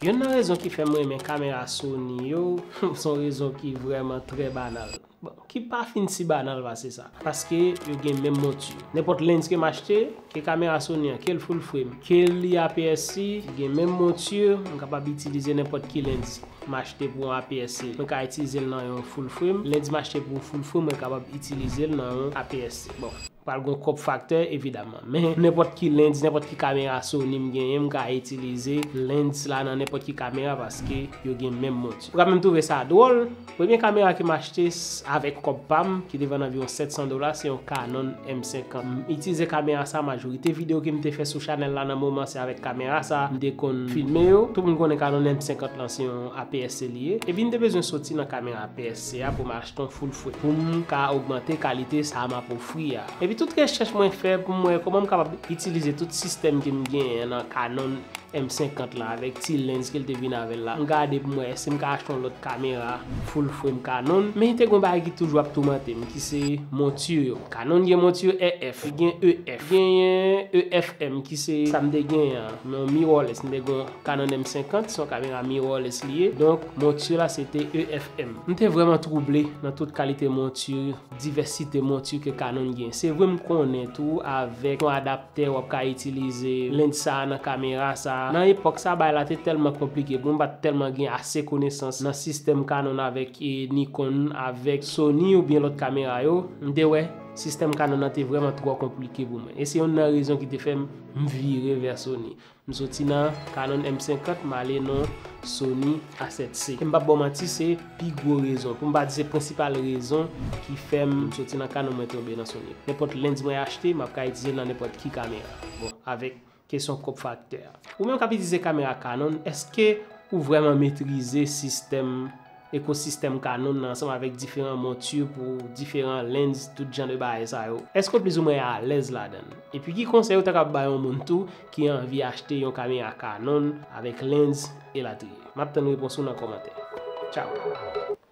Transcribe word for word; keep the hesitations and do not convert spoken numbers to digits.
Youn nan rezon ki fè m renmen kamera Sony yo, se yon rezon ki vrèman trè banal. Bon, ki pa fin si banal pase sa. Paske yo gen menm monti. Nenpòt lens ke m achte, ke kamera Sony an, ke l full frame, ke li A P S C, li gen menm monti, m kapab itilize nenpòt ki lens m achte pou yon A P S C. Mwen ka itilize l nan yon full frame. Lens m achte pou full frame, mwen kapab itilize l nan yon A P S C. Bon, pral gon kòb faktè, evidaman. Men nenpòt ki lens, nenpòt ki kamera Sony m genyen, m ka itilize lens la nan nenpòt ki kamera paske yo gen menm monti. Ou ka menm twouve sa dwòl. Premye kamera ke m achte s- avèk kòb pa m, ki te vann anviwon sèt san dola, se yon Canon M senkant. M itilize kamera sa, majorite videyo ke m te fè sou chanèl la nan moman se avèk kamera sa m te konn filme yo. Tout moun konnen Canon M senkant lan se yon A P S C li ye. Epi m te bezwen soti nan kamera A P S C a pou m achte yon full frame, pou m ka ogmante kalite sa m ap ofri a. Epi tout rechèch mwen fè pou m wè kòman m kapab itilize tout sistèm ke m genyen nan Canon M senkant la avèk ti lens ke l te vin avè l la. M gade pou m wè èske m ka achte yon lòt kamera full frame Canon. Men te gon bagay ki toujou ap toumante m, ki se monti yo. Canon gen monti R F, gen E F, genyen E F M, ki se sa m te genyen an. Men yon mirrorless, m te gen yon Canon M senkant, se yon kamera mirrorless li ye. Donk, monti la se te E F M. M te vrèman twouble nan tout kalite monti, divèsite monti ke Canon gen. Se vre m konnen tou avèk yon adaptè w ap ka itilize lens sa a nan kamera sa a. Nan epòk sa, bagay la te tèlman konplike pou m, m pa t tèlman gen ase konesans nan sistèm Canon avèk, e, Nikon, avèk Sony oubyen lòt kamera yo. M te wè sistèm Canon nan te vrèman twò konplike pou mwen. E se youn nan rezon ki te fè m, m vire vè Sony. M soti nan Canon M senkant, m ale nan Sony A sèt C. E m p ap ba w manti, se pi gwo rezon, pou m pa di se prensipal rezon ki fè m soti nan Canon mwen tonbe nan Sony. Nenpòt lens mwen achte, m ap ka itilize l nan nenpòt ki kamera. Bon, avèk kesyon kòb faktè a. Ou menm k ap itilize kamera Canon, èske ou vrèman metrize sistèm, ekosistèm Canon nan ansanm avèk diferan monti pou diferan lens, tout jan de bagay sa yo? Èske w plizoumwen alèz ladan l? Epi ki konsèy ou ta kab bay yon moun tou ki anvi achte yon kamera Canon avèk lens elatriye? M ap tann repons ou nan kòmantè. Tchao!